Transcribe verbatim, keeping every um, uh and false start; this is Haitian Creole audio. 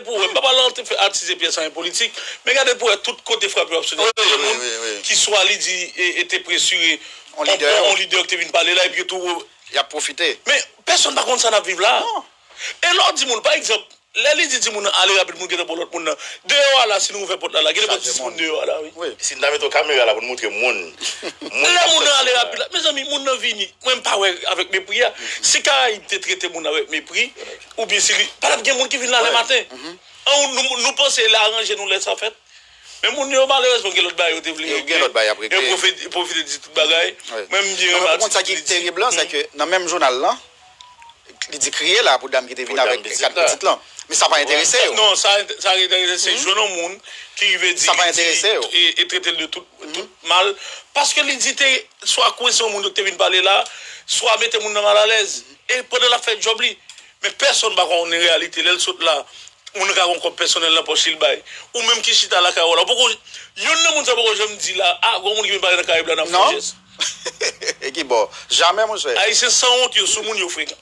pou wè, m pa pale an atis epi sa yon politik, men gade pou wè tout kote frap yo ap soti. Gen moun ki swa li di e te presire yon lidè ki te vin pale la, epi yo tou y ap pwofite. Men pèsonn pa konn sa n ap viv la. E lè w di moun, pa egzanp, lè li di timoun nan ale rapid, moun gentan pran lòt moun nan. Deyò a la, si nou ouvè pòt la, la, gentan pran dis moun deyò a la, wi. Si n ta mete yon kamera la pou n montre moun, lè moun nan ale rapid la, mezanmi, moun nan vini. Mwen, m pa wè avèk mepri a. Si Karayib te trete moun avèk mepri, oubyen si li, pa t ap gen moun ki vin la lè maten. An, nou, nou panse l aranje nou lè sa fèt. Men moun yo, malerezman, gen lòt bagay yo te vle regle. Yo gen lòt bagay y ap regle. Yo pwofite, pwofite di tout bagay. Mwen, m byen remak ti li di. Ou konn sa ki terib la, se ke nan menm jounal lan, li di kriye la pou dam ki te vin avèk kat pitit lan. Men sa pa enterese yo. Non, sa, sa enterese, se jwenn yon moun ki rive di, li di, e, e trete l de tout, tout mal. Paske li di te swa kwense yon moun ki te vin pale la, swa mete moun nan malalèz. E pandan l ap fè djòb li. Men pèsonn pa konnen reyalite. Lè l sot la, moun nan ka gen yon kòb pèsonèl nan pòch li, l bay. Ou menm ki chita lakay ou la, ou poko, youn nan moun sa poko janm di la, a, gon moun ki vin pale nan Karayib la, n ap fè jès. E ki bò? Jamè, monchè. Ayisyen sanwont, yo sou moun, yo frekan.